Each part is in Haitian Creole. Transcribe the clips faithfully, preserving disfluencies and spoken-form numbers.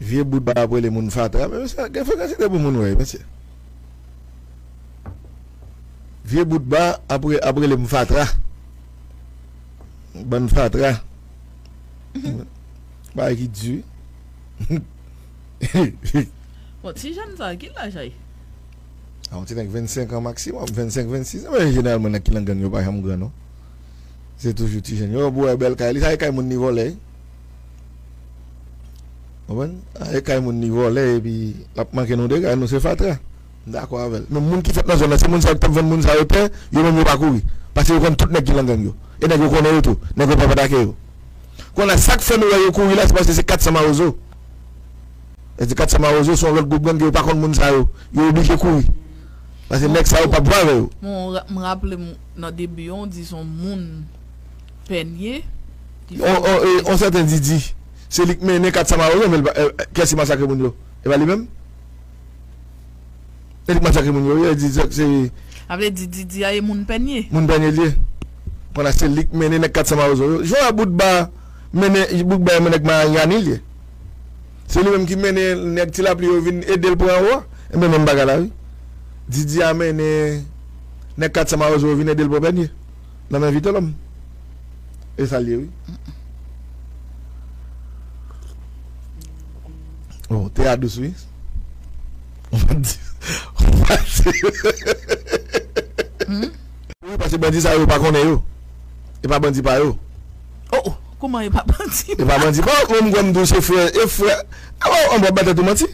Vye bout ba ap rele moun fatra. Men mesye, gen frekans de pou moun wè, mesye. Vye bout ba ap re-, ap rele m fatra. Bann fatra. Bagay ki di. Bon, ti jèn sa, ki laj a ye? A, yon ti nèg vennsenk an maksimòm, vennsenk, vennsis an. Men jeneralman, nèg ki nan gang yo pa janm gran, non. Se toujou ti jèn. Yo, pou wè bèl kay li, sa e kay moun ni vòlè. Konprann? A, e kay moun ni vòlè, epi l ap manke nou dega, nou se fatra. M dakò avè l. Men moun ki fèt nan zòn nan, se moun sa yo k t ap vann moun sa yo tè, yo menm yo pa kouri. Paske yo konn tout nèg ki nan gang yo. E nèg yo konnen yo tou. Nèg yo p ap atake yo. Kounye a, sa k fè nou wè yo kouri la, se paske se kat san mawozo. E di kat san mawozo se yon lòt gwoup gang ke yo pa konn moun sa yo. Yo oblije kouri. Paske nèg sa yo p ap jwe avè yo. Bon, m ra-, m raple m nan debi an, w di se yon moun Pènye ki fè On, on, e, on sèten Didi. Se li k mennen kat san mawozo, men l pa, e, kiyès ki masakre moun yo? E pa li menm? E li k masakre moun yo, wi, e di se, se Sa vle di Didi a e moun Pènye. Moun Pènye li ye. Kounye a se li k mennen nèg kat san mawozo yo. Jwa bout ba mennen, bout ba mennen nèg Mayani li ye. Se li menm ki mennen nèg Ti Lapli yo vin ede l pran anwo a. Enben menm bagay la, wi. Didi a mennen nèg kat san mawozo yo vin ede l pran Pènye. Nan men Vitelòm. E sa l ye, wi. Oh, te a dous, wi. Ou pa di. Ou pa di. Wi, paske bandi sa yo pa konnen yo. E pa bandi pa yo. Oh, oh, kouman e pa bandi? E pa bandi pa yo. Mwen, m kwè m di w se frè, e frè. A, w ap ba tèt ou manti.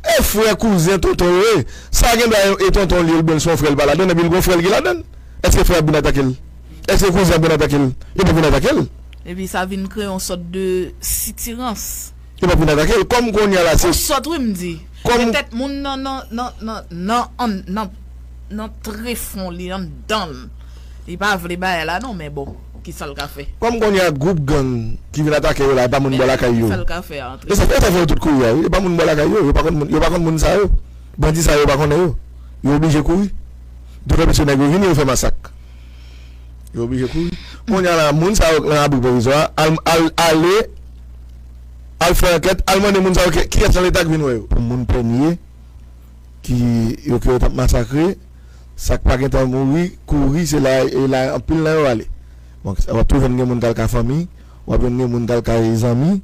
E frè, kouzen, tonton yo ye. Sa gen dwa e tonton li, oubyen se yon frè l pa ladann, epi l gon frè l ki ladann. Èske frè ap vin atake l? Èske kouzen ap vin atake l? Yo p ap vin atake l. Epi sa vin kreye yon sòt de sitirans. Yo p ap vin atake l. Kòm kounye a la, se Yon sòt, wi, m di. Kòm Petèt moun nan, nan, nan, nan, nan, an, nan, nan trefon li, anndan l. Li pa vle bagay la non, men bon, ki sa l ka fè? Kòm kounye a gwoup gang ki vin atake yo la, e pa moun bò lakay yo. Ki sa l ka fè antre? E sa, e sa fè yo tout kouri a, wi. E pa moun bò lakay yo, yo pa konn moun, yo pa konn moun sa yo. Bandi sa yo pa konnen yo. Yo oblije kouri. Doutè plis yo nèg yo vini, yo fè masak. Yo oblije kouri. Kounye a la, moun sa yo k nan abri pwovizwa, al, al, ale, al fè ankèt, al mande moun sa yo ki, kiyès nan Leta k vin wè yo. Pou moun Pènye, ki, yo ke yo t ap masakre, sa k pa gentan mouri, kouri, se la, e la, anpil nan yo ale. Bon, w ap toujou jwenn gen moun k al ka fanmi, w ap jwenn gen moun k al ka zanmi,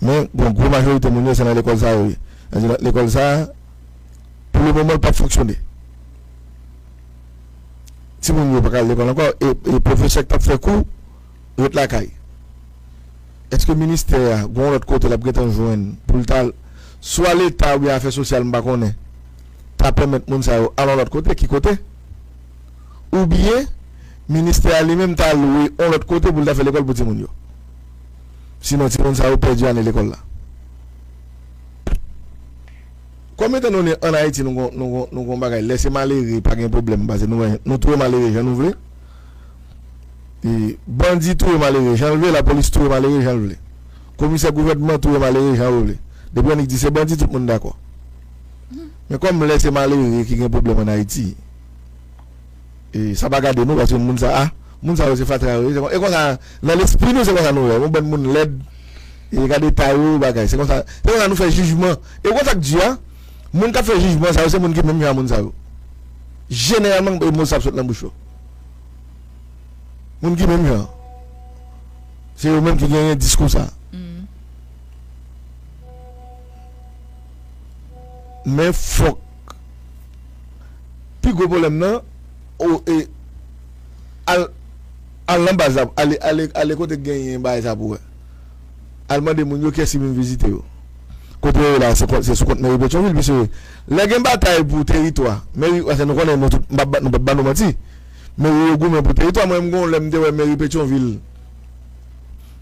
men, bon, gwo majorite moun yo, se nan lekòl sa yo ye. Sa di, lekòl sa, pou le moman, l p ap fonksyone. Timoun yo pa ka al lekòl ankò, e, e pwofesè k t ap fè kou, ret lakay. Èske ministè a, gon lòt kote l ap gentan jwenn pou l ta, swa Leta oubyen afè sosyal, m pa konnen, ta pèmèt moun sa yo al yon lòt kote, ki kote? Oubyen, ministè a li menm ta lwe yon lòt kote pou l ta fè lekòl pou timoun yo. Sinon, timoun sa yo pèdi ane lekòl la. Kòm etan done ann Ayiti, nou gon, nou gon, nou gon bagay, lè se malere, pa gen pwoblèm, paske nou, nou touye malere jan nou vle. E, bandi touye malere jan l vle, lapolis touye malere jan l vle. Komisè gouvènman touye malere jan yo vle. Depi annik di se bandi, tout moun dakò. Men kòm lè se malere ki gen pwoblèm ann Ayiti, e, sa pa gade nou, paske moun sa, a, moun sa yo se fatra yo ye. Se kon, e konsa, nan lespri nou, se konsa nou wè. Yon bann moun lèd, e gade tay yo, bagay. Se konsa, se konsa nou fè jijman. E ou konn sa k di a, moun k ap fè jijman sa yo, se moun ki menm jan a moun sa yo. Jeneralman, e mo sa ap sot nan bouch yo. Moun ki menm jan. Se yo menm ki genyen diskou sa. Men fòk pi gwo pwoblèm nan, o, e, al, al nan baz la, ale, ale, ale kote k genyen bagay sa pou wè. Al mande moun yo kiyès ki vin vizite yo. Kote yo ye la, se kont, se sou kont meri Petyonvil, piske lè gen batay pou teritwa, meri, paske nou konnen nou tout, m p ap ba, nou p ap ba nou manti. Meri yo goumen pou teritwa, mwen menm gon lè m te wè meri Petyonvil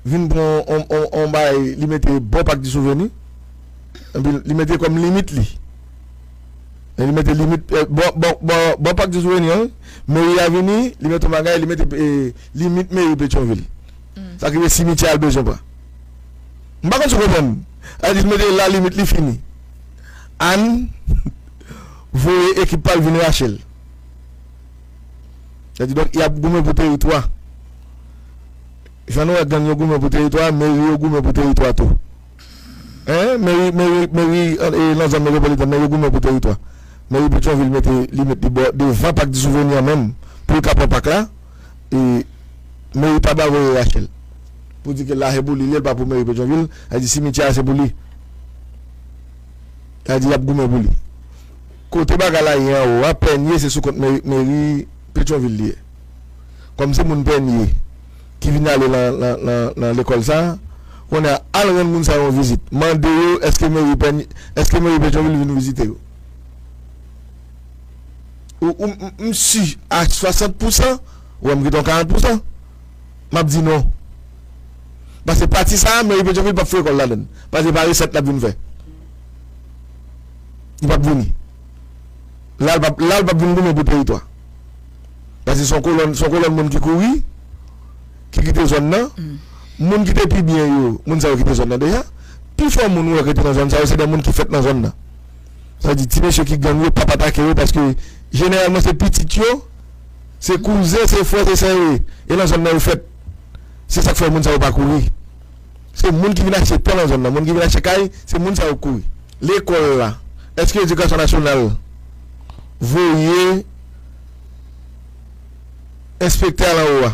vin pran on, on, on bagay, li mete bò Pak di Souveni. Epi li mete kòm limit li. E li mete limit, eh, bò, bò, bò, bò Pak di Souveni an, wi. Meri a vini, li mete on bagay, li mete, eh, limit meri Petyonvil. Sa ki vle simityè a l bezwen pran. M pa konn si w konprann. Sa di l mete la limit li fini. Ann voye ekip pa l vin rache l. Sa di donk, y ap goumen pou teritwa. Jan nou wè gang yo goumen pou teritwa, meri yo goumen pou teritwa tou. Hein? Meri, meri, e, nan zòn metwopolitèn nan, yo goumen pou teritwa. Meri Petyonvil mete, li met li bò, devan Pak di Souveni an menm, pou l ka pran pak la, e, meri pa ba voye Rachel. Pou di ke la se pou li, li, li pa pou meri Petyonvil, sa di simityè a se pou li. Sa di y ap goumen pou li. Kote bagay la ye anwo a, Pènye, se sou kont meri, meri Petyonvil li ye. Kòm se moun Pènye ki vin ale nan, nan, nan, nan lekòl sa a, kounye a, al rann moun sa yo yon vizit. Mande yo, èske meri Pènye, èske meri Petyonvil vin vizite yo? Ou, ou, m, m si a swasant pousan, ou wè m gen yon karant pousan, m ap di non. Paske pati sa a, meri Petyonvil p ap foure kò l ladann. Paske se pa resèt l ap vin fè. Li p ap vini. La, l p ap, la, l p ap vin goumen pou teritwa. Paske se yon kolòn, se yon kolòn moun ki kouri, ki kite zòn nan. Moun ki te pi byen yo, moun sa yo kite zòn nan deja. Pifò moun ou wè ki te nan zòn sa yo, se de moun ki fèt nan zòn nan. Sa di, ti mesye ki gang yo p ap atake yo, paske jeneralman se pitit yo, se kouzen, se frè, se sè yo ye. E nan zòn nan yo fèt. Se sa k fè moun sa yo pa kouri. Se moun ki vin achte tè nan zòn nan, moun ki vin achte kay, se moun sa yo k kouri. Lekòl la, èske Edikasyon Nasyonal voye enspektè al anwo a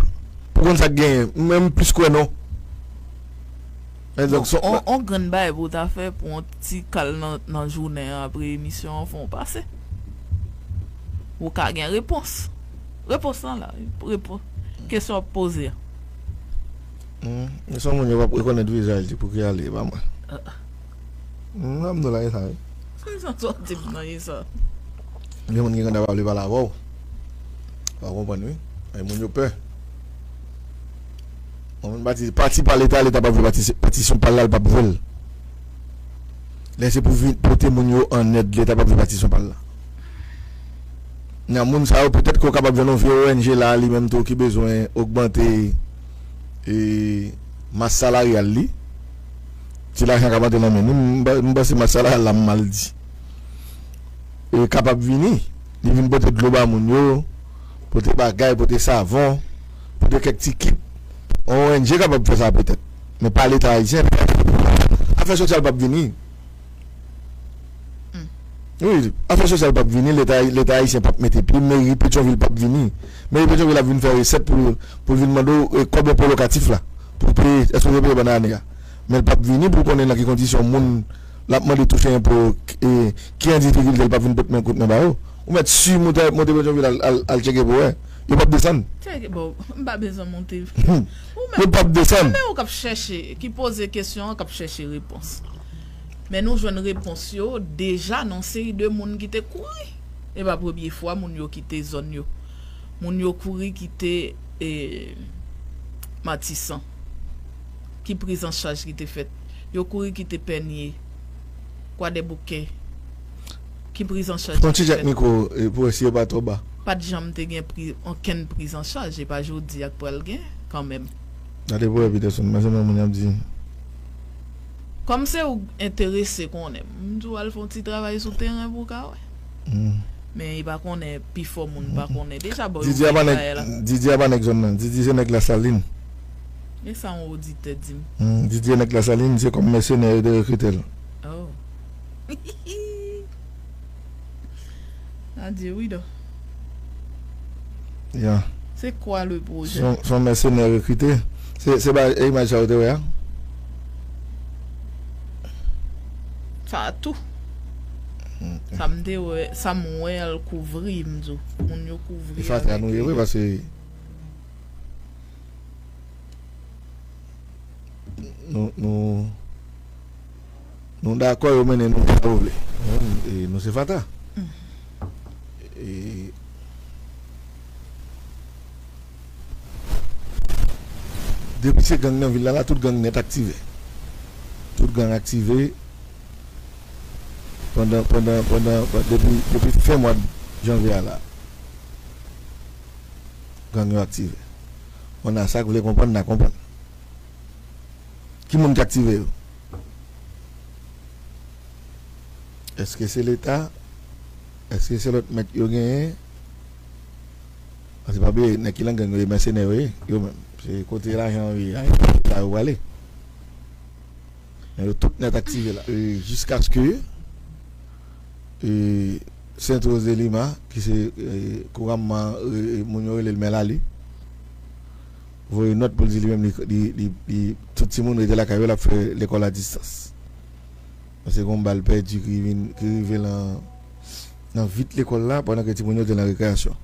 pou konn sa k genyen? Mwen, m plis kwè non. Men donk, se on, on, on grenn bagay pou w ta fè pou on ti kal nan, nan jounen an apre emisyon an fè w pase. Ou ka gen repons. Repons lan la. Repons. Kesyon w ap poze a. Hmm, men se yon moun yo p ap rekonèt vizaj li pou ki ale, e pa mwen. Ah. Hmm, m ap di w la, e sa, wi. Se sa w di m nan, e sa. Gen moun ki konn ap pale, pale avè w. Ou pa konprann, wi. Ay, moun yo pè. Yon moun pati, pati pa Leta, Leta p ap vle pati, pati se pa l la, l p ap vle l. Lè se pou vin pote moun yo an èd, Leta p ap vle pati se pa l la. Nan moun sa yo, petèt ke w kapab jwenn yon vye O N G la, li menm tou, ki bezwen ogmante, e, mas salaryal li. Ti lajan k ap antre nan men nou, m, m, m panse mas salaryal la, m mal di. E, kapab vini, li vin pote dlo ba moun yo, pote bagay, pote savon, pote kèk ti kit. On O N G kapab fè sa petèt, men pa Leta ayisyen. Afè sosyal p ap vini. Wi, afè sosyal p ap vini, Leta, Leta ayisyen p ap mete pye, meri Petyonvil p ap vini. Meri Petyonvil ap vin fè resèt pou, pou l vin mande w, e, kòb enpo lokatif la, pou peye, èske w te peye pandan ane a. Men l p ap vini pou l konnen nan ki kondisyon moun l ap mande touche enpo, e, ki an difikilte, l p ap vin pot men kout men ba yo. Ou mèt si monte, monte Petyonvil al, al, al tcheke pou wè. Yo p ap desann. Tcheke, bon, m pa bezwen monte. Ou menm, yo p ap desann. Ou menm ou k ap chèche, ki poze kesyon an, k ap chèche repons. Men nou jwenn repons yo deja nan seri de moun ki te kouri. E pa premye fwa moun yo kite zòn yo. Moun yo kouri kite, e, Matisan. Ki priz an chaj ki te fèt? Yo kouri kite Pènye, Kwadèboukè. Ki priz an chaj ki te fèt? Fè yon ti djak mikwo, e, pou wè si yo pa twò ba. Pa t janm te gen pri, okenn priz an chaj, e pa jodi a k pral gen, kanmenm. Gade pou wè Peterson, men se moun y ap di. Kòm se ou k enterese konnen, m di w al fè yon ti travay sou teren pou w ka wè. Hmm. Men e pa konnen, pifò moun pa konnen. Deja, bon, yo Didi a pa nèg, Didi a pa nèg zòn nan. Didi se nèg Lasalin. E sa yon oditè di m. Hmm, Didi se nèg Lasalin, se kòm mèsenè yo te rekrite l. Oh. Adye wi, dò. Ya. C'est quoi le projet? Son, son mèsenè rekrite. Se, se ba e imaj sa ou te wè a? Sa a tou. Hmm. Sa m te wè, sa m wè al kouvri, m di w. Moun yo kouvri. E fatra nou ye vre, paske nou, nou, nou dakò yo mennen nou jan yo vle. Nou, e, nou se fatra. E, depi se gang nan vil la, la, tout gang nèt aktive. Tout gang aktive pandan, pandan, pandan, depi, depi fen mwa janvye a la. Gang yo aktive. Kounye a sa k vle konprann, n a konprann. Ki moun k aktive yo? Èske se Leta? Èske se lòt mèt yo genyen? Paske pa bliye, nèg ki nan gang yo, e mèsenè yo ye, yo menm. Se kote lajan yo ye a, se la yo prale. Men yo tout nèt aktive la. E, jiskaske e, Sainte Rose de Lima, ki se, e, kouramman, e, moun yo rele l Mè Lali, voye nòt pou l di li menm li, li, li, li, tout timoun rete lakay yo, l ap fè lekòl a distans. Paske gen yon bal pèdi ki vin, ki rive nan, nan vit lekòl la pandan ke timoun yo te nan rekreyasyon.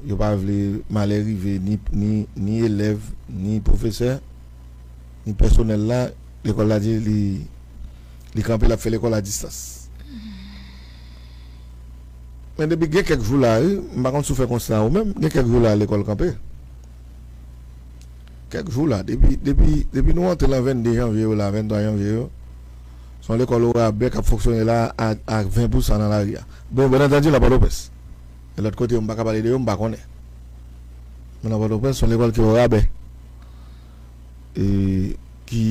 Yo pa vle malè rive ni, ni, ni elèv, ni pwofesè, ni pèsonèl la. Lekòl la di li, li kanpe, l ap fè lekòl a distans. Men depi gen kèk jou la, wi, m pa konn si w fè konsta ou menm, gen kèk jou la lekòl kanpe. Kèk jou la, depi, depi, depi nou antre nan vennde janvye yo la, venntwa janvye yo, se yon lekòl orabè k ap fonksyone la a, a ven pousan nan lari a. Bon, byen antandi, nan Pòtoprens. E lòt kote yo, m pa ka pale de yo, m pa konnen. Men nan Pòtoprens, se yon lekòl ki orabè. E ki,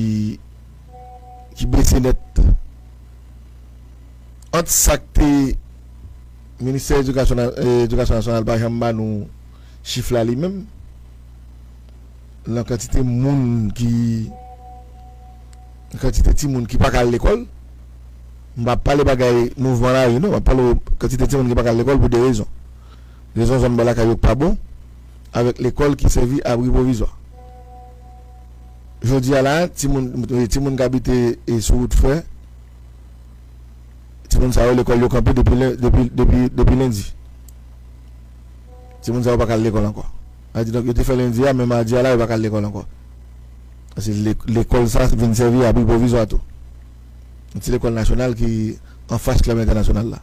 ki bese nèt. Ant sa k te Ministè Edikasyon, Edikasyon Nasyonal pa janm ba nou chif la li menm, nan kantite moun ki, nan kantite timoun ki pa ka al lekòl. M pa pale bagay mouvman lari non, m ap pale kantite timoun ki pa ka al lekòl pou de rezon. Rezon zòn bò lakay yo k pa bon, avèk lekòl ki sèvi abri pwovizwa. Jodi a la, timoun, timoun k abite, e, sou wout fè, timoun sa yo lekòl yo kanpe depi len-, depi, depi, depi lendi. Timoun sa yo pa ka al lekòl ankò. Sa di, donk, yo te fè lendi a, men madi a la, yo pa ka al lekòl ankò. Paske le-, lekòl sa vin sèvi abri pwovizwa tou. Yon ti lekòl nasyonal ki anfas klèb entènasyonal la.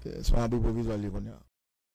Se yon abri pwovizwa li ye kounye a.